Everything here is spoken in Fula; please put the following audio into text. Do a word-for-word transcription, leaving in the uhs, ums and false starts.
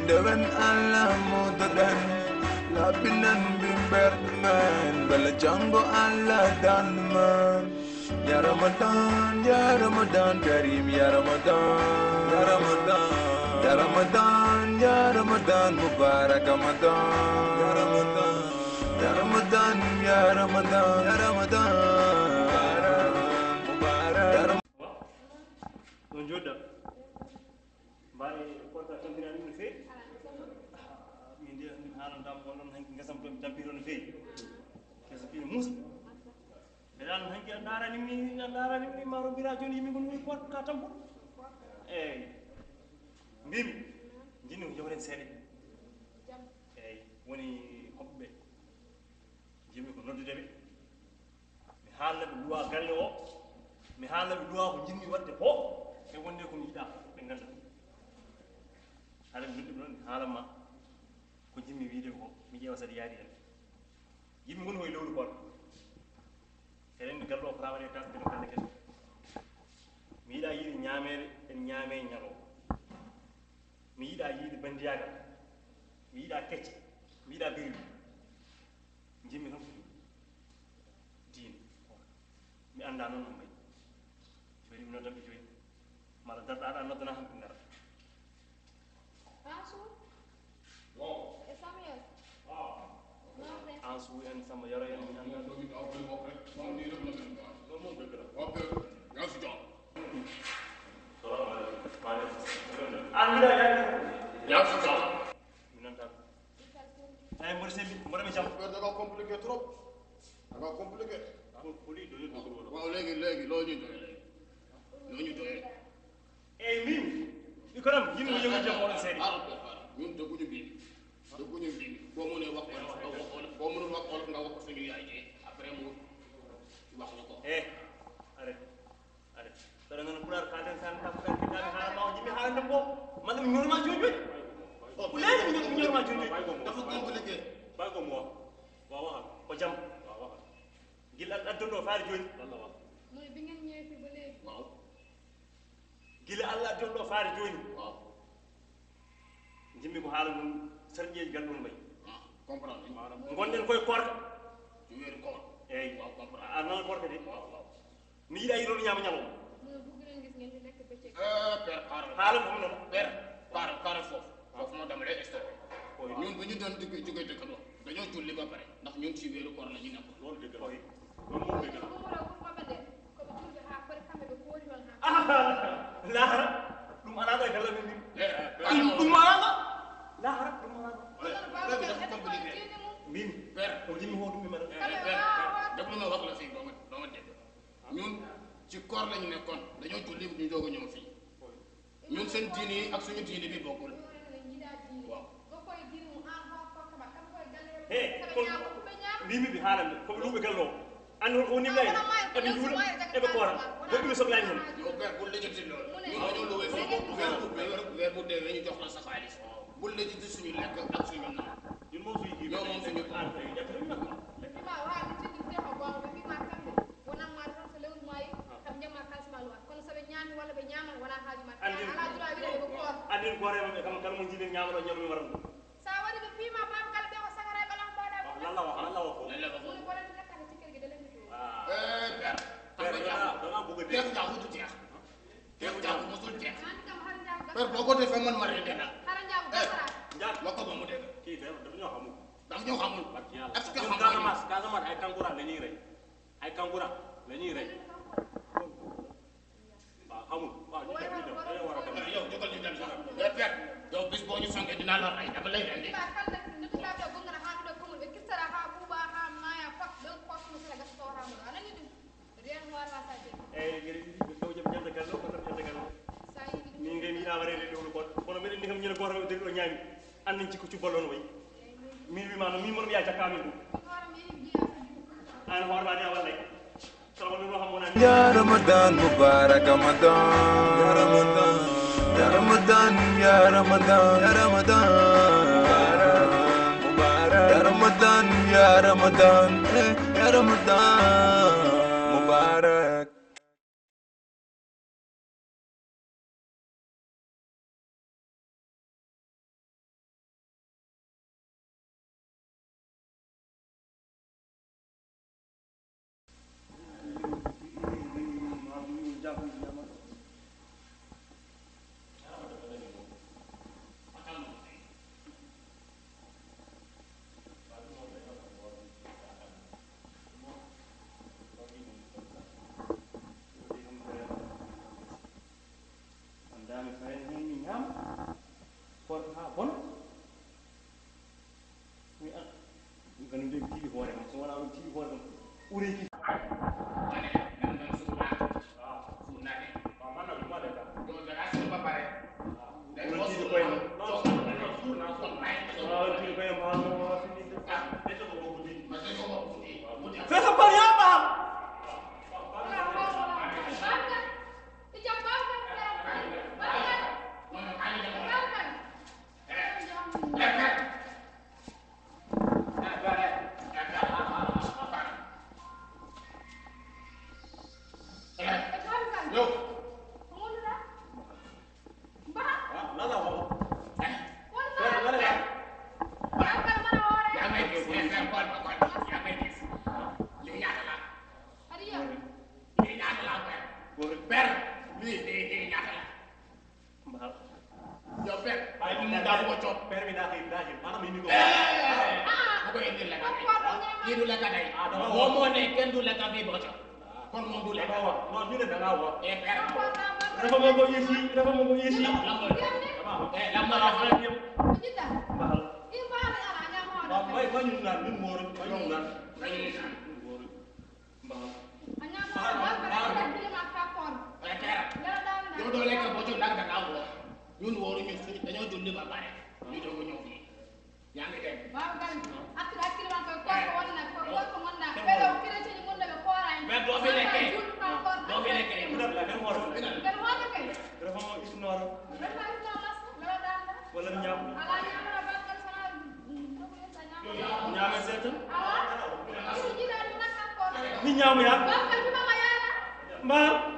Ndewen Allah mudoɗen, labbinan bimber men, bala jango Allah dan man. Ya Ramadan, ya Ramadan Karim, ya Ramadan, ya Ramadan, ya Ramadan, ya Ramadan Mubarak Ramadan, ya Ramadan, ya Ramadan, ya Ramadan, ya Ramadan Mubarak, ya Ramadan. Ɗo jooɗɗa. Mbaɗi korka tampinani ɗum no feewi. Min de min haalan dam on ɗon hanki ngasam to mi tampiro no feewi. Kesa fii muusa. Mbeɗa an hanki a ndaarani mi a ndaarani mi ma rombira jooni yimɓe ngon woni korka tampuɗo. Eyyi. Mbimi. Jinni ko jogorɗen seeɗa. Eyyi. Woni hoɓɓe. Jinmi ko noddude ɓe. Mi haalna ɓe luwa galle o. Mi haalna ɓe luwa ko jinmi waɗde ko. E wonde ko mi yiɗa ɓe ngannda ɗum. Haɗa mi noddi ɗum noon mi haalan ma ko jinmi wiide ko mi ƴeewa saɗa yaadi hen. Yimɓe ngoni koye lewru kono eɗen gallo o fota waɗe tasde no galle kese. Mi yiɗa yiide ñaameede en ñaame ñalo. Mi yiɗa yiide bandiyaagal. Mi yiɗa kecce. Mi yiɗa berwi. Jinmi tan ko diine. Mi annda noon no mbayi. Jooni mi noddan ɓe jooni. Mala darɗa aɗa noddana kam ɓe ngara. Ansu. E Samuel. Ansu en Samba Yoro en mi annda. An mbiɗa yaɗi. Mi nanta. Tawi mboɗo selli, mboɗo mi jam. Affaire daga compliqué trop. Daga compliqué. Ko, ko ɗi doyde dogo ɗo. Waaw, léegi, léegi, loo ñuy doyee léegi? Loo ñuy doyee? Eyyi, min, ɓikkoy am, yimɓe ko yewti jam oɗon seeɗa. Xaaral, xaaral. Ñun dégguñu bii. Dégguñu bii. Boo mënee wax olof, nga wax olof. Boo mënul wax olof, nga wax ko suñu yaay ji. Après, mu wax ñu ko. Eh, arrête. Are, saɗa ngana pulaar kaaten tan kam kan kitaɓe haala ma o jimmi haala ndem ko. Malla mi ñorma jooni jooni. O pulaar mi ñor mi ñorma jooni jooni. Dafa compliqué. Bàyyi ko mu wax. Waaw waxal ko jam. Waaw waxal. Gila addono faari jooni. Lan la wax? Mooy bi ngeen ñëwee fi ba léegi. Waaw. Gila Allah addono faari jooni. Waaw. Jimmi ko haala mum sarɗiyeeji gal ɗum mbayi. Ah, comprendre. Maanaam ngonɗen koye koorka. Ci weeru koor. Eyyi. Waaw, comprendre. A nan koorka de. Waaw, waaw. Mi yiɗa yiɗoɗo ñaama ñalawma. Mu ne bëgg nañ gis ngeen di lekk bëccëg. Eh, père, xaaral. Xaaral moom noonu. Père, xaaral, xaaral foofu. Foofu moo dama lay stoppé. Ñun bu ñu doon jóge jóge dëkkandoo dañoo julli ba pare ndax ñun ci weeru koor la ñu nekk. Loolu dëgg la. Loolu moom dëgg la. Ko mu raw ko ba de ko julbe ha ko kambe be ko wori don ha. Ah, lahara. Ɗum alaa ɗo e galle men min. Ɗum alaa ɗo. Lahara ɗum alaa ɗo. Min père, o jimmi hoɗum mi mbaɗa. Père, déglu ma wax la fii doo ma doo ma dégg. Ñun ci koor lañu nekkoon dañoo julli ñu doog a ñëw fii. Ñun seen diine yi ak suñu diine bi bokkul. Waaw. He, kon mbimi bi haalande ko ɓe luuɓe gallo o. Anndi hol ko woni lay eɓe njuula eɓe koora. Woɗɗuɓe soklaani heen. Yo père bul lijjanti loolu. Ñun dañoo luwe fii weer bu weer bu deewee ñu jox la sa xaalis. Bul lijjanti suñu lekk ak suñu naan. Ñun moom suñu kii ñoo moom suñu. Wonanma tan so lewru maayi kam jamma kalsima luwa kono so ɓe ñaami walla ɓe ñaama wona haaju ma. Ala droit wiɗa ɓe koor. Andin koore maɓɓe kam kala mo jiiɗen ñaama ɗo ñaama mi waran ɗum. Sa waɗi ɓe piima baba kala ɓe ko sagara e ɓalam mbaɗa. Lalla wax lalla wax ko. Mu ne ko ren takkata ci kër gi da leen di tuur. Père, xam nga jaaxu dama bëgg a dégg. Jaaxu du jeex. Jaaxu mosul jeex. Père, boo ko defee man ma rey dana. Xara njaagu basara. Njaag ma ko ba mu dégg. Kii dafa ñoo xamul. Daf ñoo xamul. Est-ce que xam nga Casamance Casamance ay kankurang la ñuy rey. Ay kankurang la ñuy rey. Waaw xamul. Waaw ñu dem ñu dem dañoo war a dem. Yow jógal ñu dem sax. Yow père, yow bis boo ñu songee dinaa la rey dama lay rendi. Eyyi ngir ɓe taw jam ñande gallo ko tan ñande gallo. Min kay mi yiɗa wareede lewru goto kono mbiɗa andi kam ñande goto ɓe dari ɗo ñaami. Annan cikko cubbal on wayi. Min wima no min mono mi yaa jakka min ɗum. An hoore ma de a wallay. Kono wonno no hammo nani. Ya Ramadan Mubarak Ramadan. Ya Ramadan, ya Ramadan, ya Ramadan. Mubarak Ramadan, ya Ramadan, eh, ya Ramadan. Mubarak. Ɓuri ki. Fesa pari yaba. Yo, père. Ay, ɗum ɗum daal ko cop. Père mi daal, daal, maanaam indi ko. Eh, ko ko indi la. Ni du la ka day. Ah, dama Momo ne ken du la ka bi bojo. Kon moom du la. Dama wax. Non, ñu ne da ngaa wax. Eh, père. Dafa ma ko yësi, dafa ma ko yësi. Lambo. Eh, lambo la. Mbal. Waaw, may, may ñu naan, ñun wóorul, may ñu naan. May ñu naan. Ñun wóorul. Mbal. Mbal, mbal. Yow doo lekk boo ci nag da ngaa wóor. Ñun wóoru ñu suñu dañoo julli ba pare. Ñu doog a ñëw fii. Yaa ngi dégg. Waaw, gan. Ak, ak kilifa ko, ko, ko won na, ko, ko, ko won na. Pero kire ci ñu mën na ko kooraay. Mais doo fi lekkee. Doo fi lekkee. Mu def la, kenn xool. Kenn xool kay. Dafa ma is noor. Dafa is noor la, la daan la. Wala ñaam. Ala ñaam la ba ko sa. Ñaame seetu. Ala. Ci, ci daal nak ko. Ni ñaam ya. Ba ko ma yaala. Mbal.